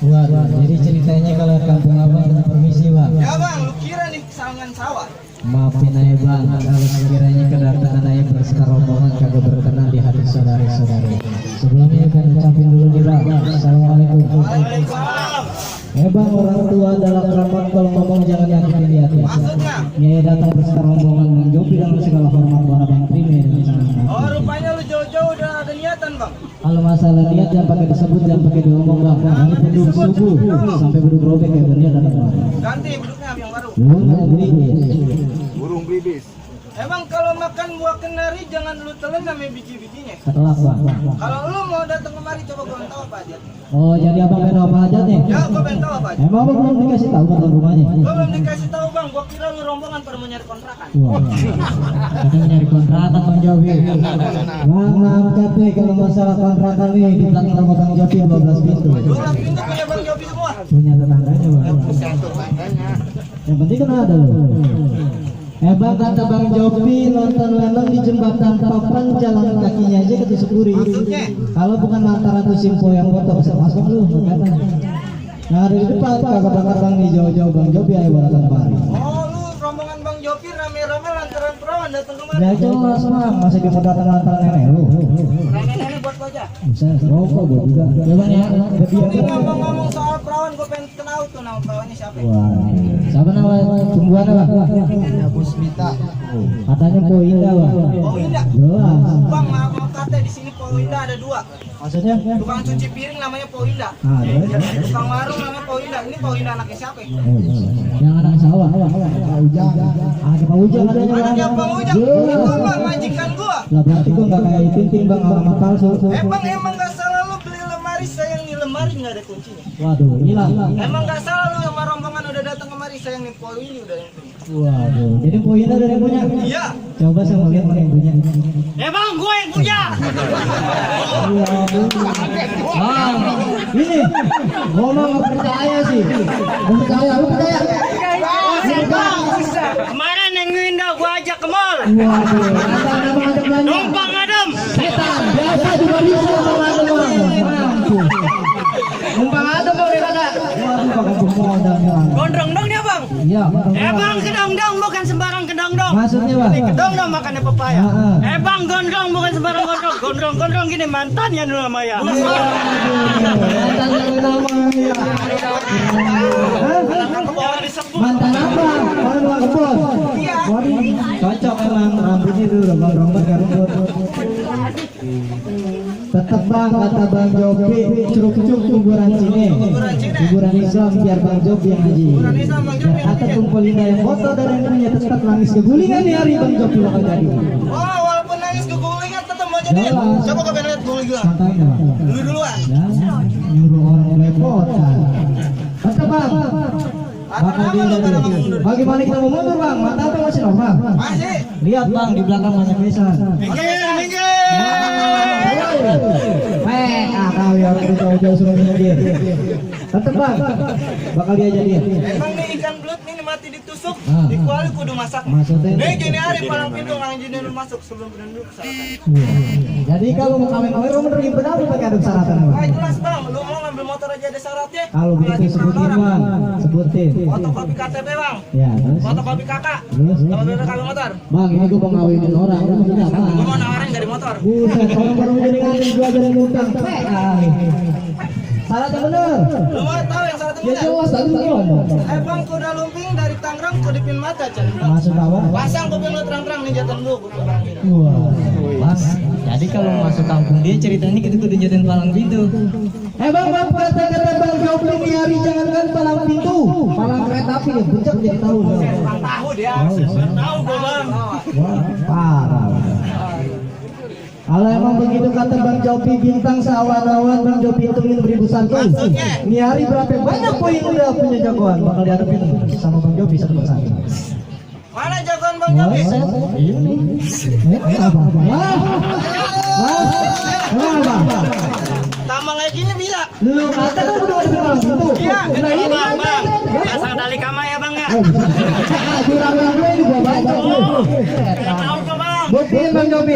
Waduh, jadi ceritanya kalau kampung abang permisi bang. Ya bang, lu kira nih sawangan sawah? Maafin aja bang, kalau sekiranya kedatangan aja berserombongan kagak berkenan di hati saudari-saudari. Sebelumnya kan ucapin dulu nih bang, assalamualaikum. Waalaikumsalam. Bang, orang tua adalah kerabat, kalau ngomong jangan nyakitin di hati. Maksudnya? Nyai datang berserombongan menjawab dengan segala hormat buat abang terima dan sangat. Oh rupanya lu jauh-jauh udah ada niatan bang. Kalau masalah niat jangan pakai disebut, jangan pakai diomong bang. Ini beduk subuh sampai beduk robek kayak bener dan ganti beduknya yang baru. Burung bibis. Emang kalau makan buah kenari jangan lu telan sama biji-bijinya. Setelah bang. Kalau lu mau datang kemari coba gua tahu apa aja. Oh jadi abang pengen apa aja nih? Ya gua pengen tahu apa aja. Emang abang belum dikasih tahu kan rumahnya? Gua belum dikasih tahu bang, gua kira lu rombongan pada mau nyari kontrakan. Wah, kita nyari kontrakan bang Jobi. Bang angkat nih kalau masalah kontrakan nih di belakang rumah bang Jobi 12 pintu. 12 pintu punya bang Jobi semua. Punya tetangganya bang. Satu tangganya. Yang penting kan ada loh. Bang kata bang Jobi nonton lemang di jembatan papan jalan kakinya aja ketusuk duri. Maksudnya? Kalau bukan lantaran tuh simpo yang foto bisa masuk lu. Nah ada di depan kagak bakar bang di jauh-jauh bang Jobi ayo baratan pari. Oh lu rombongan bang Jobi rame-rame lantaran perawan datang kemari. Ya jelas bang, masih bisa datang lantaran nenek lu. Nenek buat gua aja. Bisa rokok gua juga. Ya bang ya. Ini ngomong-ngomong soal perawan gua pengen kenal tuh nama perawannya siapa. Wah, siapa nama tumbuhan bang? Ya Puspita. Katanya Po Indah bang. Oh Indah. Jelas. Bang maaf kata di sini Po Indah ada dua. Maksudnya? Tukang cuci piring namanya Po Indah. Ah, Tukang warung namanya Po Indah. Ini Po Indah anaknya siapa? yang anak sawah. Pak Ujang. Ada Pak Ujang katanya. Anaknya Bang Ujang. Itu bang majikan gua. Lah berarti gua nggak kayak Tintin bang alamat palsu. Emang nggak salah lu beli lemari, sayang nih lemari nggak ada kuncinya. Waduh, hilang. Emang nggak salah lu sama rombongan udah datang kemari, sayang nih Po ini udah yang punya. Waduh, jadi Po Indah dari yang punya. Iya. Coba saya mau lihat mana yang punya. Emang gue yang punya. Bang, ini ngomong nggak percaya sih. Nggak percaya, lu percaya? Kemarin yang Winda gua ajak ke mall. Waduh, ada belanja. Numpang adem. Setan, biasa juga bisa kalau ada bang. Numpang adem bang kata. Waduh, pakai pemodal bang. Gondrong dong dia bang. Iya, Bang kedong-dong bukan sembarang kedong-dong. maksudnya bang. Kedong-dong makannya pepaya. Ah. Bang gondrong bukan sembarang gondrong. Gondrong gini mantannya dulu sama ya. Mantan apa? Kalau dua kebun. Waduh, cocok emang rambutnya dulu bang rambut gak rumput. Tetap bang kata bang Jopi curug-curug kuburan Cine. Kuburan Islam biar bang Jopi yang haji. Kata tumpul Indah yang foto dan yang punya tetap nangis kegulingan di hari bang Jopi bakal jadi. Oh walaupun nangis kegulingan tetap mau jadi. Coba kau pengen lihat guling gua. Santai bang. Dulu duluan. Ya, nyuruh orang lepotan. Tetap bang. Bakal dia dari. Bagaimana kita mau mundur bang? Mata apa masih normal? Masih. Lihat bang di belakang banyak besan. Minggir. Kau yang jauh-jauh suruh minggir. Tetep bang, bakal dia jadi. Emang nih ikan belut ini mati ditusuk, Ah. di kuali kudu masak. Maksudnya? Nih gini hari palang pintu nganginin lu masuk sebelum penduduk kesalahan. Jadi kalau mau kawin-kawin kamu menerima benar pakai aduk syaratan bang. Ah jelas bang, lu mau ngambil motor aja ada syaratnya. Kalau begitu sebutin bang, sebutin. Fotokopi KTP bang, Ya terus. fotokopi kakak, Terus? kalau bener kagak motor. Bang ini gue mau ngawinin orang, lu maksudnya apa? Gua mau nawarin dari motor. Buset, orang baru jadi ngawin gue aja yang ngutang. Syaratnya bener. Lu mau tahu yang syaratnya Ya benar? jelas tadi gimana? Bang kuda lumping dari Tangerang ke Dipin Mata, Chan. Masuk apa? Pasang kuping lu terang-terang nih jatuh lu. Wah. Bang, jadi kalau masuk kampung dia ceritanya kita kudu jadiin palang pintu. Bang, kata-kata Bang Jopri ini hari jangankan palang pintu, palang kereta api dia buncak jadi tahu. Tahu dia. Tahu gua, Bang. Wah, parah. Kalau emang begitu kata Bang Jopi bintang seawan-awan Bang Jopi hitungin beribu satu. Ini hari berapa banyak poin udah punya jagoan bakal dihadapin sama Bang Jopi satu persatu. Mana jagoan Bang Jopi? Ini apa? Apa? Tambang kayak gini bisa. Lu kata kan udah ada palang pintu. Iya, Nah ini Bang. kan. Asal tali kama ya, Bang ya. Curang-curang gue ini gua baca. Tahu kok, Bang. Buktiin Bang Jopi.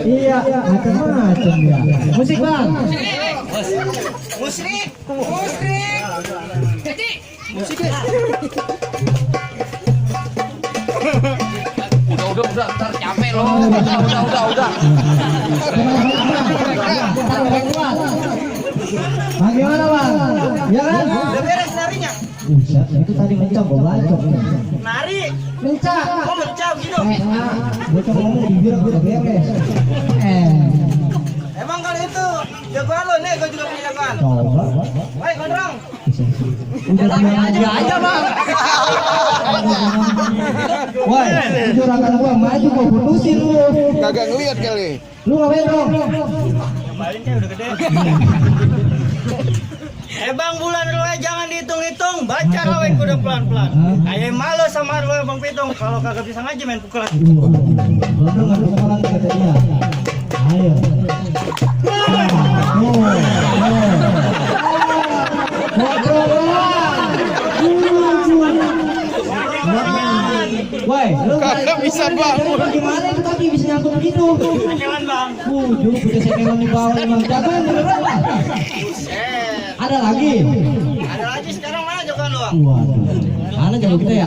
Iya, macam-macam ya. Musik Bang. Musrik. Jadi Udah, ntar capek loh. Udah. Bang gimana Bang? Ya kan? udah beres narinya. Buset, itu tadi mencak gua bacok. Nari. Mencak. Kok mencau gitu? Gua cuma ngomong bibir gua udah beres. Emang kalau itu jagoan lo nih, gua juga punya jagoan. Coba. Woi, gondrong. Udah aja Bang. Woi, juragan gua maju gua putusin lu. Kagak ngeliat kali. Lu ngapain dong? Kemarin udah gede. Bang bulan roe jangan dihitung-hitung, baca roe kuda pelan-pelan. Kayak malu sama roe Bang Pitung, kalau kagak bisa ngaji main pukulan. Belum ada sekolah kata dia. Ayo. Woi, lu Kagak bisa bangun. gimana itu kaki bisa nyangkut begitu? Jangan Bang. Dulu punya sekelon di bawah emang jagoan beneran Bang. Ada lagi? Ada lagi sekarang mana jagoan lo? Waduh. Mana jago kita ya?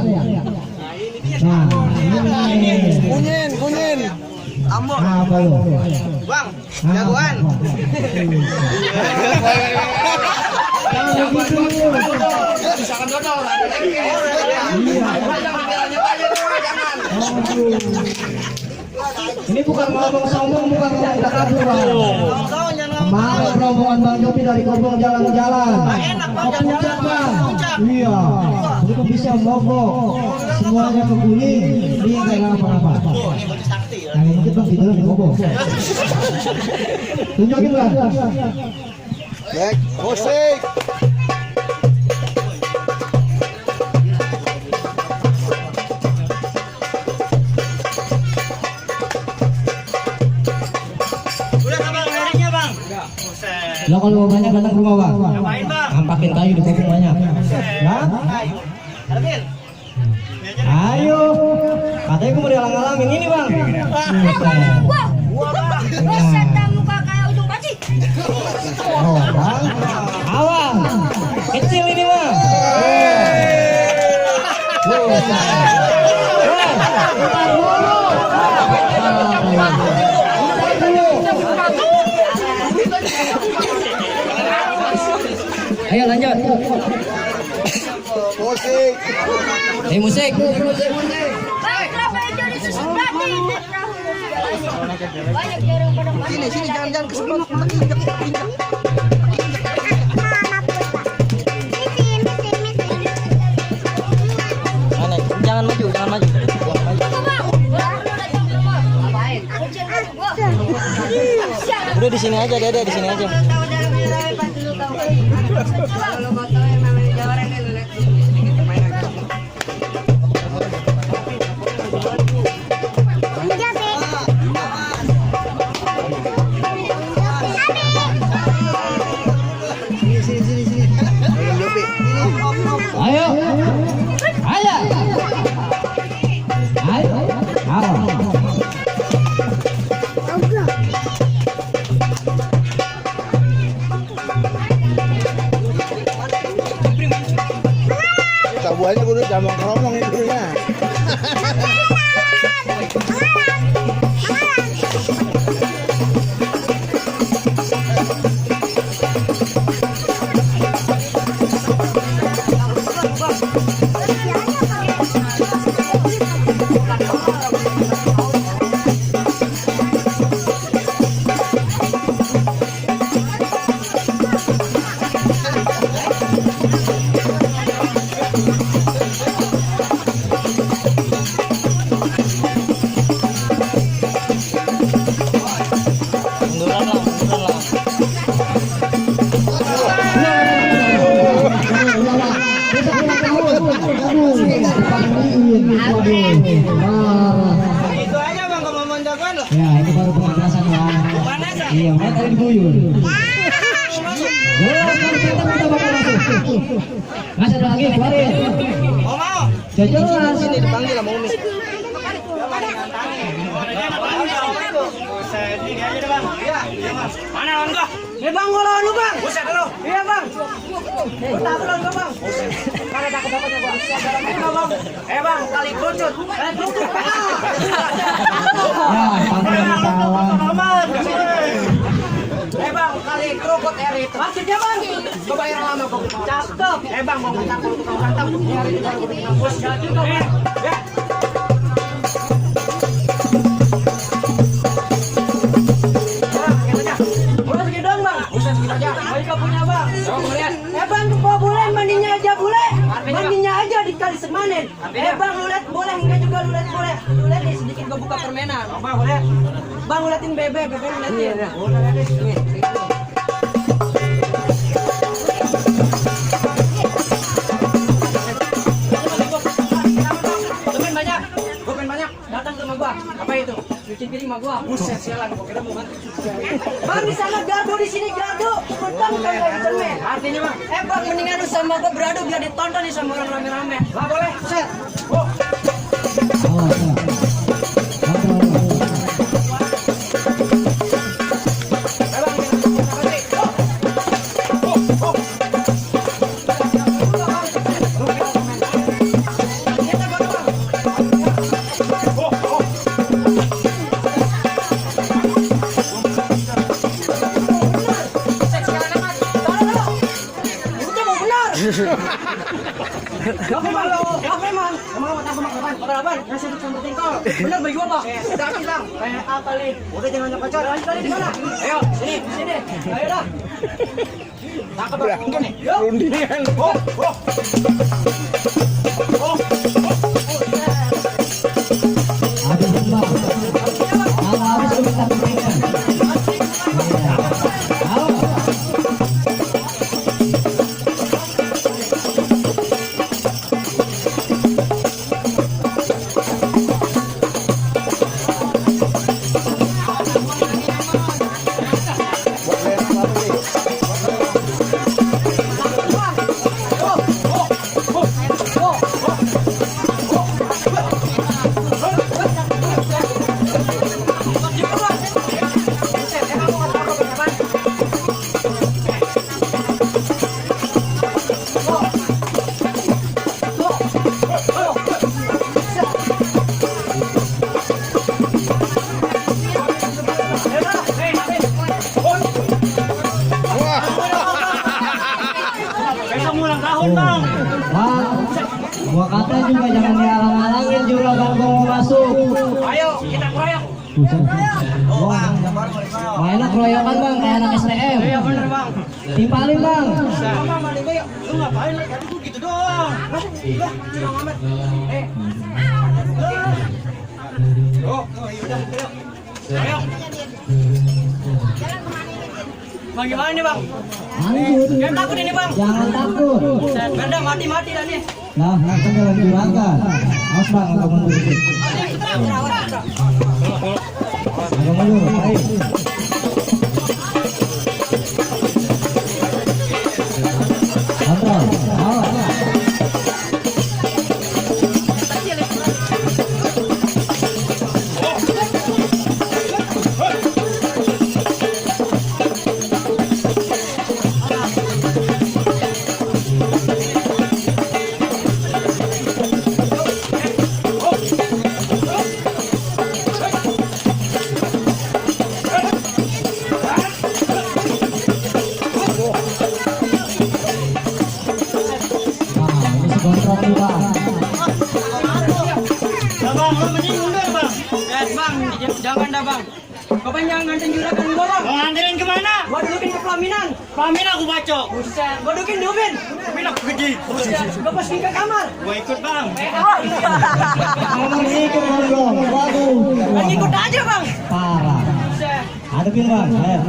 Nah, ini. Kunyin. Ambon. Apa lu? Bang, jagoan. Jangan begitu. Misalkan dodol. Aduh. Ini bukan ngomong sombong, bukan ngomong takabur Bang. Tolong jangan ngomong. Kemarin rombongan Bang Jopi dari Kobong jalan-jalan. Enak Bang, Ke puncak Bang. Puncak. Iya. Itu bisa mogok. Semuanya keguling. Ini nggak apa-apa. Oh, ini baju sakti ya. Nah, ini Bang tidur di Kobong. Tunjukin Bang. Baik, musik. Udah Bang, narinya Bang. Buset. Lah kalau banyak datang ke rumah Bang. Ngapain Bang? Ngampakin kayu di Kobong banyak. Hah? Ayo. Arvin. Ayo. Katanya gue mau dialang-alangin ini Bang. Wah, Bang. Buset dah muka kayak ujung paci. Oh, Bang. Awang. Kecil ini Bang. Ayo lanjut. Musik. Musik. Baik, kenapa itu disesuaikan ini? Banyak jarang pada mati. Sini jangan ke sebelah. Jangan maju. Udah di sini aja, Dede, di sini aja. Ayo. Ayo. Ayo. Tabuannya gue udah jamang keromong itu ya. Iya, main tadi diguyur. Jelas kalau kita bakal masuk. Masih ada lagi, keluarin. Oh mau. Jelas. Sini dipanggil sama Umi. Buset, ini aja deh bang. Iya, bang. Mana lawan gua? Eh bang, gua lawan lu bang. Buset lu. Iya bang. Takut lawan gua bang. Mana takut-takutnya bang? Bang. Bang, kali kerucut. Kerucut bang. Ya, panggil kawan. Aman. Bang, kali kerukut erit. Maksudnya bang? Gua bayar lama bang. Cakep. Bang, mau ngacak kalau tukang kantong. Erit baru gua bikin bos. Jadi bang. Ya. Bang, kok boleh mandinya aja boleh? Mandinya aja di kali Semanen. Bang, lu lihat boleh enggak juga lu lihat boleh? Lu lihat nih sedikit gua buka permenan. Bang, boleh. Bang, lu liatin bebek lu liatin. Iya, boleh. Gua pengen banyak. Datang ke rumah gua. Apa itu? Cuci piring sama gua. Buset, sialan gua kira mau bantu. Bang, di sana gardu, di sini gardu. Utang kan enggak internet. Artinya, Bang, bang, mendingan lu sama gua beradu biar ditonton nih sama orang rame-rame. Lah boleh. Set. Oh. Gak memang. Emang apa makan? Makan apa? Nasi uduk campur jengkol. Bener bagi gua, Bang. Udah habis, Bang. Kayak apa kali? Udah jangan nyokocor. Tadi di mana? Ayo, sini. Ayo dah. Tangkap Bang. Yuk. Rundingan. Oh. Habis Bang. Habis kita permainan. Bang, gua kata juga jangan dihalang-halangin juragan gua mau masuk. Ayo, kita keroyok. Wah, enak keroyokan Bang, kayak anak STM. Iya bener Bang. Timpalin Bang. Mama mandi gua yuk. Lu ngapain? Tadi gua gitu doang. Udah, curang amat. Ayo. Bang, gimana nih Bang? Lanjut. Jangan takut ini Bang. Jangan takut. Benda mati-mati dah nih. Nah, kan jalan juragan. Awas Bang, agak mundur. Agak mundur, ayo. Kontrol, awas. Kontrol nih Bang. Bang, lu mending mundur Bang. Bang, jangan dah Bang. Bapak jangan nganterin juragan gua Bang. Mau nganterin kemana? Gua dudukin ke pelaminan. Pamin aku bacok. Buset, gua dudukin di ubin. Pamin aku gede. Buset, gua masukin ke kamar. Gua ikut Bang. Ngomong ikut dong. Waduh. Bang, ikut aja Bang. Parah. Buset. Hadapin Bang, ayo.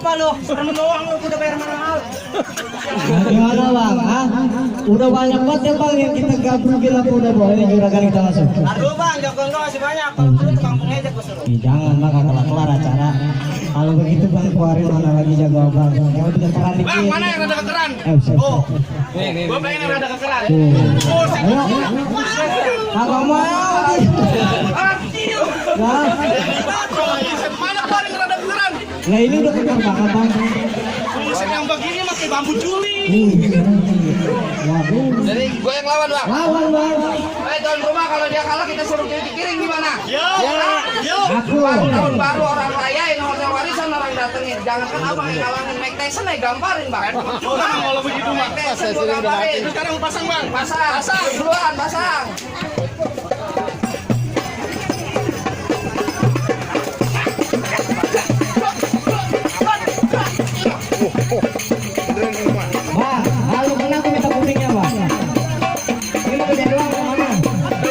apa lu? Serem doang lu udah bayar mahal. Gimana bang? Hah? Udah banyak banget ya bang yang kita gabung gila udah boleh juragan kita masuk. Aduh bang, jagoan gua masih banyak. Kalau perlu tuh kampung aja gua suruh. Jangan bang, kalau kelar acara. Kalau begitu bang, keluarin mana lagi jago bang. Yang udah keran dikit. Bang, mana yang rada kekeran? Oh, Gua pengen yang rada kekeran. ayo. Kalau mau. Nah, Mana keluar yang rada kekeran? nah ini udah kekar banget bang. Buset yang begini pakai bambu juli. Waduh. Jadi gua yang lawan, Bang. Lawan bang. Tuan rumah kalau dia kalah kita suruh kiring gimana? Yuk. Aku. Tahun baru orang rayain, hotel warisan orang datengin. Jangan kan abang yang ngalamin Mike Tyson ya gamparin bang. Kalau begitu mah. Mike Tyson gua gamparin. Sekarang pasang bang. Pasang. Duluan pasang. Bang, lalu kenapa minta kuningnya bang? Ini gede doang mana?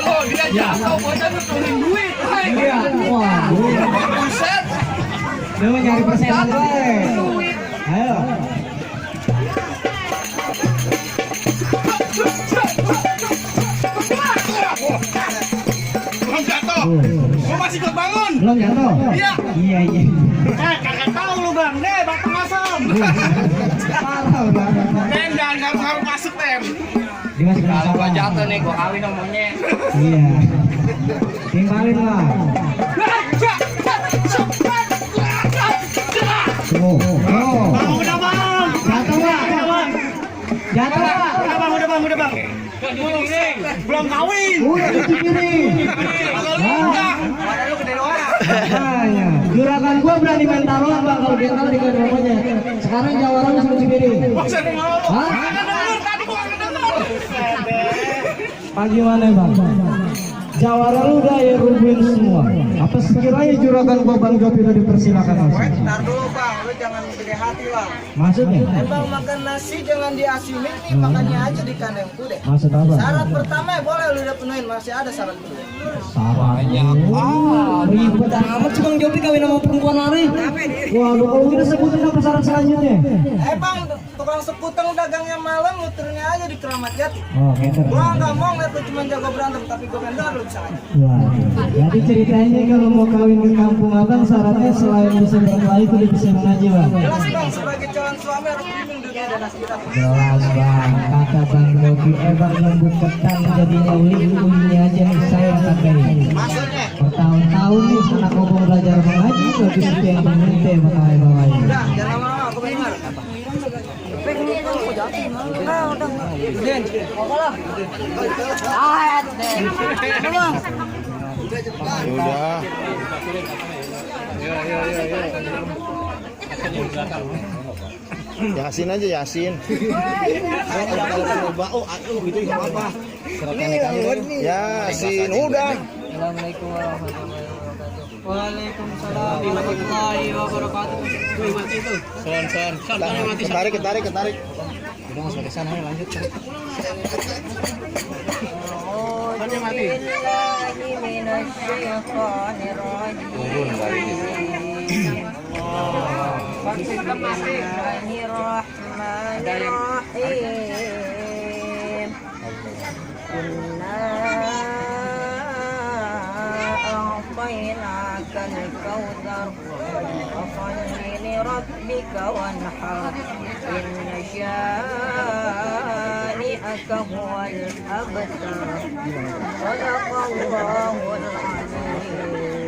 Oh dia jatuh, bocah tuh turunin duit. Iya. Wah. Buset. Dia mau nyari persenan gue. Ayo. Belum jatuh. Gua masih kuat bangun. Belum jatuh? Iya. Iya. Kagak tahu lu bang. Nih batang asam. Parah bang. Tem jangan ngaruh masuk tem. Dia masih kena Kalau gua salah. jatuh nih gua kawin sama monyet. Iya. Tinggalin lah. Oh. Bang udah bang. Jatuh bang. Jatuh bang. Udah bang. Belum kawin. Udah cuci piring. Ada lu gede doang. Makanya, juragan gua berani main taruhan bang kalau dia kalah dikasih rumahnya. Sekarang jawaran lu cuci piring. Hah? Tadi gua ngedenger. Pagi mana bang? Jawara lu udah ya rubuhin semua. Apa sekiranya juragan gua Bang Jopi udah dipersilakan masuk? Ntar dulu bang, lu jangan gede hati lah. Maksudnya? Bang makan nasi jangan diasinin nih, makannya aja di kandang kuda. Maksud apa? Syarat pertama ya boleh lu udah penuhin, masih ada syarat kedua. Syaratnya. Ribet amat sih Bang Jopi kawin sama perempuan hari. Waduh, kalau kita sebutin apa syarat selanjutnya? Bang, tukang sekutang dagangnya malam, muternya aja di Keramat Jati. Oh, gitu. Gua nggak mau ngeliat lu cuma jago berantem, tapi gua pengen dengar lu bisa aja. Wah, jadi ceritanya kalau mau kawin ke kampung abang syaratnya selain bisa berkelahi itu bisa mengaji bang. Jelas bang, sebagai calon suami harus bimbing dunia dan akhirat. Jelas bang, kata Bang Jopi bang lembut ketan jadinya uli-ulinya aja nih saya pakai. Maksudnya? Bertahun-tahun nih anak obong belajar mengaji bagus itu yang diminta bakal bawain. Udah, jangan lama-lama, gua pengen dengar. Udah. Yasin aja Yasin. Oh, gitu nggak apa-apa. Yasin udah. Assalamualaikum warahmatullahi wabarakatuh. Waalaikumsalam warahmatullahi wabarakatuh. Ketarik. Udah masuk ke sana lanjut. Bismillahirrahmanirrahim. أعطيناك الكوثر فصل لربك وانحر إن شانئك هو الأبتر صدق الله العظيم.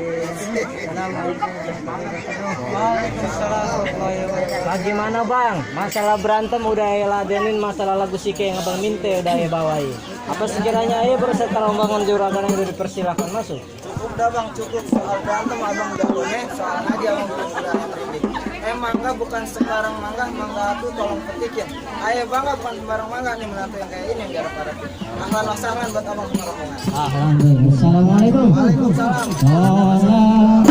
Lagi mana bang? Masalah berantem udah ya ladenin, masalah lagu sike yang abang minta udah ya bawain. Apa sekiranya ya berserta rombongan juragan yang udah dipersilakan masuk? Udah bang, cukup soal berantem abang jagonya, soal aja abang belum berani terdidik. Mangga bukan sekarang mangga tuh tolong petikin. Ayo bangga bukan sembarang mangga nih menantu yang kayak ini yang garap-garap. Ahlan wa sahlan buat abang semua rombongan. Assalamualaikum. Waalaikumsalam. Oh,